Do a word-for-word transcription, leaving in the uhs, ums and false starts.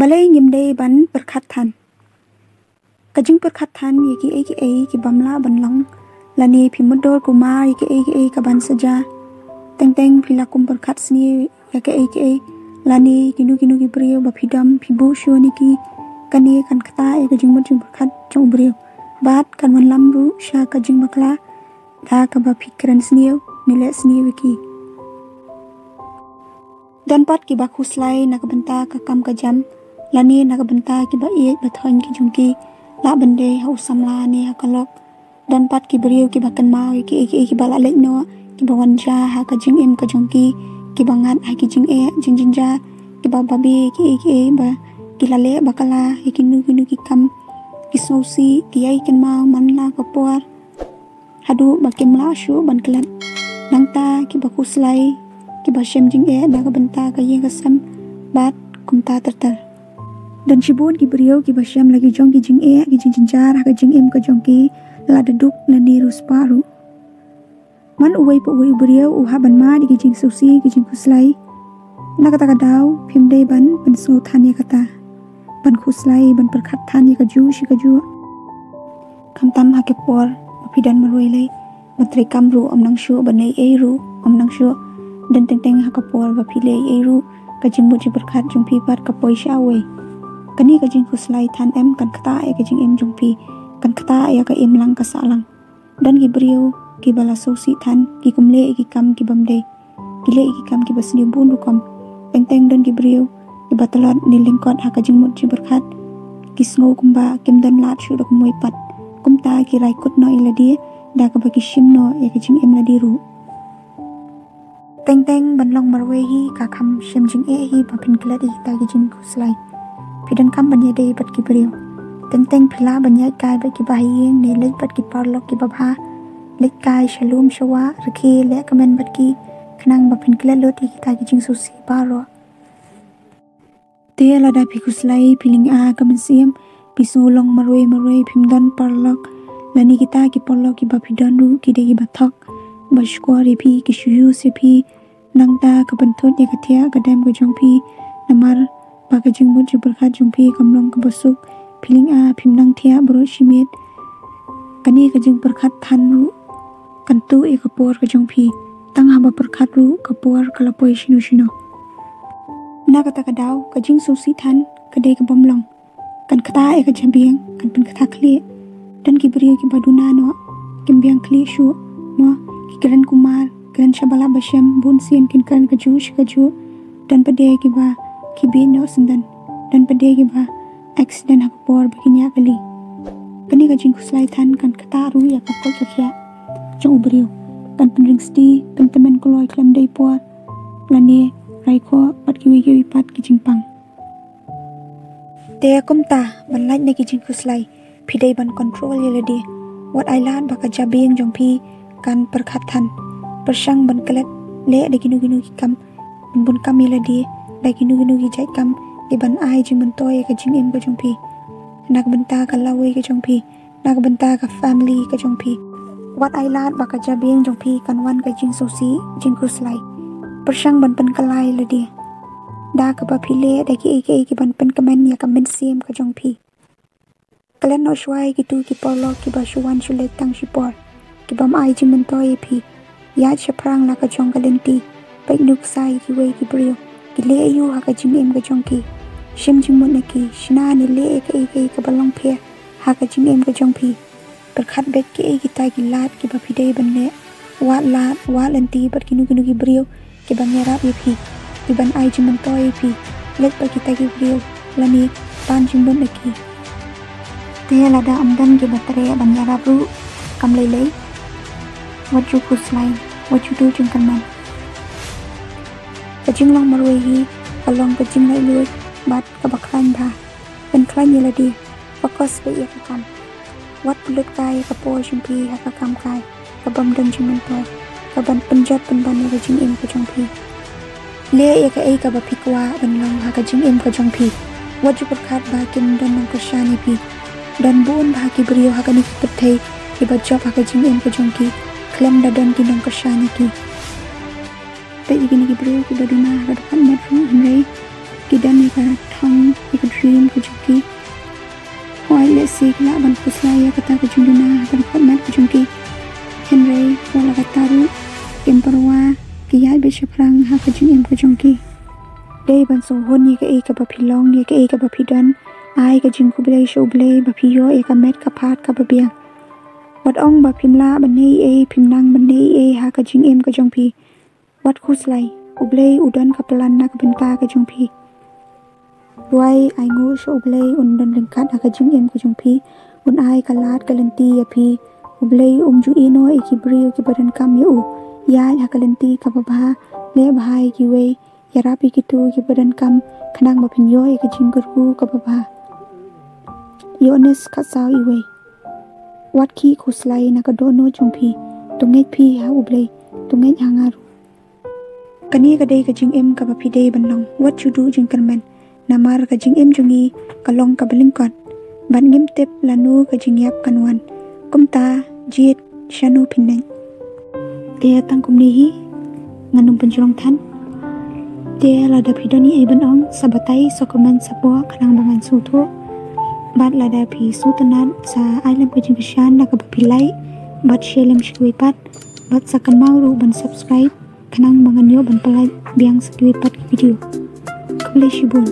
Balei ngim dei ban pyrkhat than? Ka jingpyrkhat than ïa kiei kiei ki bym lah ban long, lane phi mutdur kumar ïa kiei kiei ka ban sa jia. Teng teng phi la kum pyrkhat sniew ïa kiei kiei, lane kino kino ki briew ba phi dom phi buh shuh ïa ki. Kane kan ktah ïa ka jingmut jingpyrkhat jong u briew, bad kan wanlam ruh sha ka jingbakla da kaba phi kren sniew ne leh sniew ïa ki. Don pat kiba khuslai na ka bynta ka kam ka jam, lane na ka bynta kiba ïeit ba thoiñ ki jong ki, lah ban dei ha u samla ne ha ka lok. Don pat ki briew kiba kynmaw ïa kiei kiei kiba la leit noh, kiba wan jia ha ka jingim ka jong ki, kiba ngat ha ki jingeh jingjynjar, kiba babe ïa kiei kiei ba ki la leh bakla, ïa kino kino ki kam ki sngewsih, ki ïai kynmaw man la ka por haduh ba kim lah shuh ban klet. Nangta kiba khuslai, kiba shem jingeh na ka bynta ka ïing ka sem, bad kumta ter ter. Don shibun ki briew kiba shem la ki jong ki jingeh, ki jingjynjar ha ka jingim ka jong ki, lada duk lane riewspah ruh. Man uwei pa uwei u briew u hap ban mad ïa ki jingsngewsih, ki jingkhuslai. Na kata ka daw phim dei ban pynsngew than ïa kata, ban khuslai, ban pyrkhat than ïa kajuh shi kajuh. Khamtam ha ka por ba phi don marwei lei, ba treikam ruh ym nang shuh, ba leh ei ruh ym nang shuh. Don teng teng ha ka por ba phi leh ei ruh, ka jingmut jingpyrkhat jong phi pat ka poi sha uwei. Kane ka jingkhuslai than em kan ktah ïa ka jingim jong phi, kan ktah ïa ka imlang ka sahlang. Don ki briew kiba la sngewsih than, ki kum leh ïa ki kam ki bym dei, ki leh ïa ki kam kiba sniew bun rukom. Teng teng don ki briew kiba tlot ne lyngkot ha ka jingmut jingpyrkhat, ki sngew kumba kim don lad shuh da kumwei pat. Kumta ki rai kut noh ïa lade da kaba ki shim noh ïa ka jingim lade ruh. Teng teng ban long marwei hi ka kham shem jingeh hi ba phin klet ïa kita ki jingkhuslai. Phi donkam ban ïadei bad ki briew. Teng teng phi lah ban ïaid kai bad kiba ha ïing ne leit bad ki paralok kiba bha. Leit kai sha lum sha wah, rkhie, leh kmen bad ki, khnang ba phin klet lut ïa kita ki jingsngewsih baroh. Te lada phi khuslai, phi lynga ka mynsiem, phi sngew long marwei marwei, phim don paralok lane kita ki paralok kiba phi don ruh ki dei kiba thok, ba shukor ïa phi, ki shu use ïa phi. Nangta ka pynthut ïa ka thiah ka dem ka jong phi, namar ba ka jingmut jingpyrkhat jong phi kam long kaba suk. Phi lynga, phim nang thiah baroh shi miet. Kane ka jingpyrkhat than ruh kan tuh ïa ka por ka jong phi. Tang haba pyrkhat ruh ka por ka la poi shano shano. Na kata ka daw ka jingsngewsih than ka dei ka bym long, kan ktah ïa ka jabieng, kan pynktah khlieh. Don ki briew kiba duna noh, kim biang khlieh shuh, mo, ki kren kumar, kren sha ba lah ba shem, bun sien kin kren kajuh shi kajuh. Don pat de kiba ki bieit noh syndon, don pat de kiba accident ha ka por ba kin ïaid kali. Kane ka jingkhuslai than kan ktah ruh ïa ka koit ka khiah jong u briew, kan pynring sdi, pyntymmen kloi khlem dei por, lane rai khoh bad kiwei kiwei pat ki jingpang. Te kumta, ban lait na ki jingkhuslai, phi dei ban control ïa lade. Wat ai lad ba ka jabieng jong phi kan pyrkhat than. Pyrshang ban klet leh da kino kino ki kam, ban bun kam ïa lade da kino kino ki jait kam, ki ban ai jingmyntoi ïa ka jingim ka jong phi, na ka bynta ka lawei ka jong phi, na ka bynta ka family ka jong phi. Wat ai lad ba ka jabieng jong phi kan wan ka jingsngewsih, jingkhuslai. Pyrshang ban pynkylla ïa lade da kaba phi leh da kiei kiei ki ban pynkmen ïa ka mynsiem ka jong phi. Klet noh shuwa ïa kito ki paralok kiba shu wan shu leit tang shipor, ki bym ai jingmyntoi ïa phi. Ïaid shaphrang la ka jong ka lynti. Peit nuksa ïa kiwei ki briew, ki leh aïu ha ka jingim ka jong ki. Shim jingmut na ki, shna ne leh ïa kaei kaei kaba long pher ha ka jingim ka jong phi. Pyrkhat beit kiei kita ki lad kiba phi dei ban leh. Wad lad, wad lynti bad kino kino ki briew ki ban ïarap ïa phi, ki ban ai jingmyntoi ïa phi. Leit bad kita ki briew lane pan jingmut na ki. Te lada ym don kiba treh ban ïarap ruh, kam lei lei, wat ju khuslai, wat ju duh jingkyrmen. Ka jinglong marwei hi ka long ka jinglaitluid bad kaba khlaiñ bha. Pynkhlaiñ ïa lade, focus beit ïa ka kam. Wat pynlut kai ïa ka por jong phi ha ka kam kai ka bym don jingmyntoi, ka ban pynjot pynban ïa ka jingim ka jong phi. Leh ïa kaei kaba phi kwah ban long ha ka jingim ka jong phi. Wat ju pyrkhat ba kin don nongkyrshan ïa phi. Don bun bha ki briew ha kane ka pyrthei kiba jop ha ka jingim ka jong ki khlem da don ki nongkyrshan ïa ki. Peit ïa kine ki briew kiba duna ha ka dkhot met ruh, hynrei Ki don ïa ka thong, ïa ka dream ka jong ki. Hooid, lehse ki lah ban khuslai ïa kata ka jingduna ha ka dkhot met ka jong ki. Hynrei wat la katta ruh, kim pyrwa, ki ïaid beit shaphrang ha ka jingim ka jong ki. Dei ban sngewhun ïa kaei kaba phi long, ïa kaei kaba phi don. Ai ka jingkhublei sha U Blei ba phi ïoh ïa ka met ka phad kaba biang. Wat ong ba phim lah ban ïoh ei, phim nang ban ïoh ei ha ka jingim ka jong phi. Wat khuslai, U Blei u don ka plan na ka bynta ka jong phi. Duwai, ai nguh sha U Blei un don ryngkat ha ka jingim ka jong phi. Un ai ka lad ka lynti ïa phi. U Blei um ju ïehnoh ïa ki briew kiba donkam ïa u. Ïaid ha ka lynti kaba bha, leh bha ïa kiwei, ïarap ïa kito kiba donkam, khnang ba phin ïoh ïa ka jingkyrkhu kaba bha. Ïoannis khatsaw, wei. Wat khih khuslai na ka dohnud jong phi. To ngeit phi ha U Blei, to ngeit ha nga ruh. Kane ka dei ka jingim kaba phi dei ban long. Wat ju duh jingkyrmen. Namar ka jingim jong ngi ka long kaba lyngkot. Bad ngim tip lano ka jingïap kan wan. Kumta, jied shano phin neng. Te tang kumne hi, ngan ym pynjrong than. Te lada phi don ei ei ban ong, sa batai, sa comment, sa poi, khnang ba ngan sngewthuh. Bad lada phi sngewtynnat, sa ai lem ka jingkyrshan da kaba phi like bad share lem sha kiwei pat. Bad sa kynmaw ruh ban subscribe, khnang ba ngan ïoh ban pynlait biang sa kiwei pat ki video. Khublei shibun.